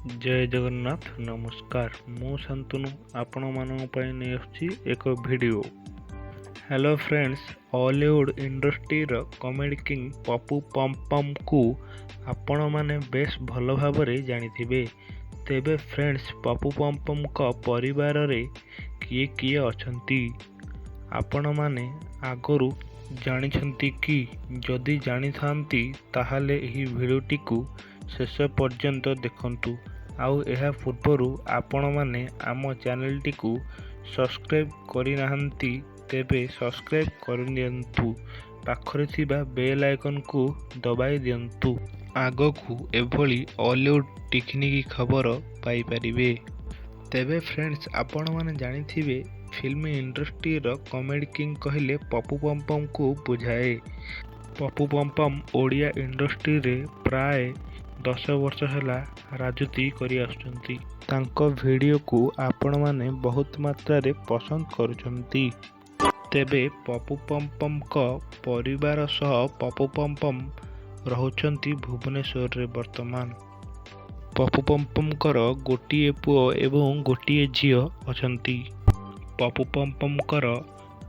ଜୟ ଜଗନ୍ନାଥ, ନମସ୍କାର। ମୁଁ ଶାନ୍ତନୁ ଆପଣମାନଙ୍କ ପାଇଁ ନେଇ ଆସୁଛି ଏକ ଭିଡ଼ିଓ। ହ୍ୟାଲୋ ଫ୍ରେଣ୍ଡସ୍, ଅଲିଉଡ଼ ଇଣ୍ଡଷ୍ଟ୍ରିର କମେଡ଼ି କିଙ୍ଗ ପପୁ ପମ୍ପମ୍କୁ ଆପଣମାନେ ବେଶ୍ ଭଲ ଭାବରେ ଜାଣିଥିବେ। ତେବେ ଫ୍ରେଣ୍ଡସ୍, ପପୁ ପମ୍ପମ୍ଙ୍କ ପରିବାରରେ କିଏ କିଏ ଅଛନ୍ତି ଆପଣମାନେ ଆଗରୁ ଜାଣିଛନ୍ତି କି? ଯଦି ଜାଣିଥାନ୍ତି, ତାହେଲେ ଏହି ଭିଡ଼ିଓଟିକୁ ଶେଷ ପର୍ଯ୍ୟନ୍ତ ଦେଖନ୍ତୁ। ଆଉ ଏହା ପୂର୍ବରୁ ଆପଣମାନେ ଆମ ଚ୍ୟାନେଲଟିକୁ ସବସ୍କ୍ରାଇବ୍ କରିନାହାନ୍ତି, ତେବେ ସବସ୍କ୍ରାଇବ୍ କରିନିଅନ୍ତୁ, ପାଖରେ ଥିବା ବେଲ୍ ଆଇକନ୍କୁ ଦବାଇ ଦିଅନ୍ତୁ, ଆଗକୁ ଏଭଳି ଅଲିଉଡ଼ ଟିକିନିଖି ଖବର ପାଇପାରିବେ। ତେବେ ଫ୍ରେଣ୍ଡସ୍, ଆପଣମାନେ ଜାଣିଥିବେ ଫିଲ୍ମ ଇଣ୍ଡଷ୍ଟ୍ରିର କମେଡ଼ି କିଙ୍ଗ କହିଲେ ପପୁ ପମ୍ପମ୍କୁ ବୁଝାଏ। ପପୁ ପମ୍ପମ୍ ଓଡ଼ିଆ ଇଣ୍ଡଷ୍ଟ୍ରିରେ ପ୍ରାୟ 10 ବର୍ଷ ହେଲା ରାଜୁତି କରିଆସୁଛନ୍ତି। ତାଙ୍କ ଭିଡ଼ିଓକୁ ଆପଣମାନେ ବହୁତ ମାତ୍ରାରେ ପସନ୍ଦ କରୁଛନ୍ତି। ତେବେ ପପୁ ପମ୍ପମ୍ଙ୍କ ପରିବାର ସହ ପପୁ ପମ୍ପମ୍ ରହୁଛନ୍ତି ଭୁବନେଶ୍ୱରରେ ବର୍ତ୍ତମାନ। ପପୁ ପମ୍ପମ୍ଙ୍କର ଗୋଟିଏ ପୁଅ ଏବଂ ଗୋଟିଏ ଝିଅ ଅଛନ୍ତି। ପପୁ ପମ୍ପମ୍ଙ୍କର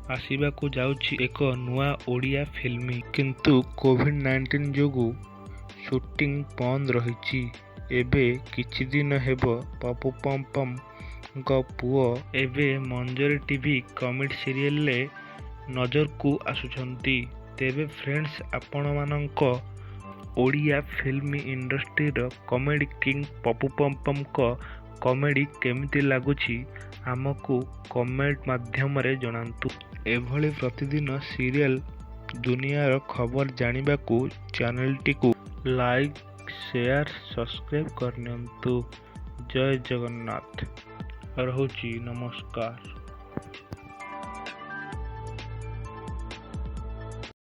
ଆସିବାକୁ ଯାଉଛି ଏକ ନୂଆ ଓଡ଼ିଆ ଫିଲ୍ମ, କିନ୍ତୁ କୋଭିଡ଼-19 ଯୋଗୁଁ ସୁଟିଂ ବନ୍ଦ ରହିଛି। ଏବେ କିଛିଦିନ ହେବ ପପୁ ପମ୍ପମ୍ଙ୍କ ପୁଅ ଏବେ ମଞ୍ଜରୀ ଟିଭି କମେଡ଼ି ସିରିଏଲରେ ନଜରକୁ ଆସୁଛନ୍ତି। ତେବେ ଫ୍ରେଣ୍ଡସ୍, ଆପଣମାନଙ୍କ ଓଡ଼ିଆ ଫିଲ୍ମ ଇଣ୍ଡଷ୍ଟ୍ରିର କମେଡ଼ି କିଙ୍ଗ ପପୁ ପମ୍ପମ୍ଙ୍କ କମେଡ଼ି କେମିତି ଲାଗୁଛି, ଆମକୁ କମେଣ୍ଟ ମାଧ୍ୟମରେ ଜଣାନ୍ତୁ। ଏଭଳି ପ୍ରତିଦିନ ସିରିଏଲ ଦୁନିଆର ଖବର ଜାଣିବାକୁ ଚ୍ୟାନେଲଟିକୁ ଲାଇକ୍, ସେୟାର, ସବସ୍କ୍ରାଇବ୍ କରିନିଅନ୍ତୁ। ଜୟ ଜଗନ୍ନାଥ, ରହୁଛି, ନମସ୍କାର।